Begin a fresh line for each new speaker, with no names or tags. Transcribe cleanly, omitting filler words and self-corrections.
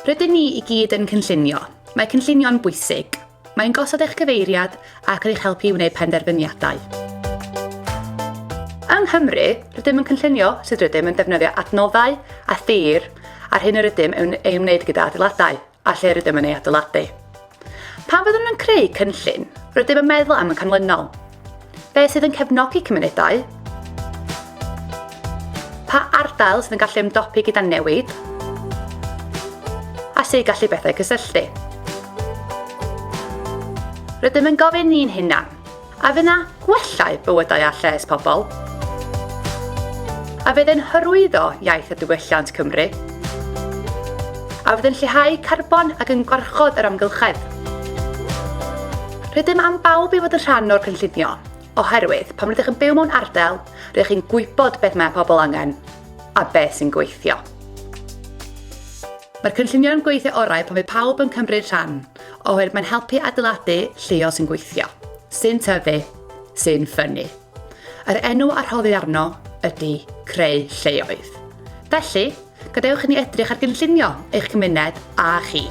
Rydyn ni i gyd yn cynllunio. Mae cynllunio'n bwysig. Mae'n gosod eich cyfeiriad ac yn eich helpu i wneud penderfyniadau. Yng Nghymru, rydym yn cynllunio sut rydym yn defnyddio adnoddau a thir a'r hyn yr ydym yn ei wneud gyda adeiladau a lle rydym yn ei adeiladu. Pan fyddwn yn creu cynllun, rydym yn meddwl am y canlynol. Be sydd yn cefnogi cymunedau? Pa ardal sydd yn gallu ymdopi gyda newid? A sut gallu bethau cysylltu? Rydym yn gofyn ni'n hunan, a fydd 'na gwellau bywydau a lles pobl? A fydd yn hyrwyddo iaith a diwylliant Cymru? A fydd yn lleihau carbon ac yn gwarchod yr amgylchedd? Rydym am bawb i fod yn rhan o'r cynllunio, oherwydd pan rydych yn byw mewn ardal, rydych chi'n gwybod beth mae pobl angen a beth sy'n gweithio. Mae'r cynllunio'n gweithio orau pan fydd pawb yn cymryd rhan, oherwydd mae'n helpu adeiladu lleoedd sy'n gweithio, sy'n tyfu, sy'n ffynnu. Yr enw a rhoddir arno ydy creu lleoedd. Felly, gadewch i ni edrych ar gynllunio eich cymuned a chi.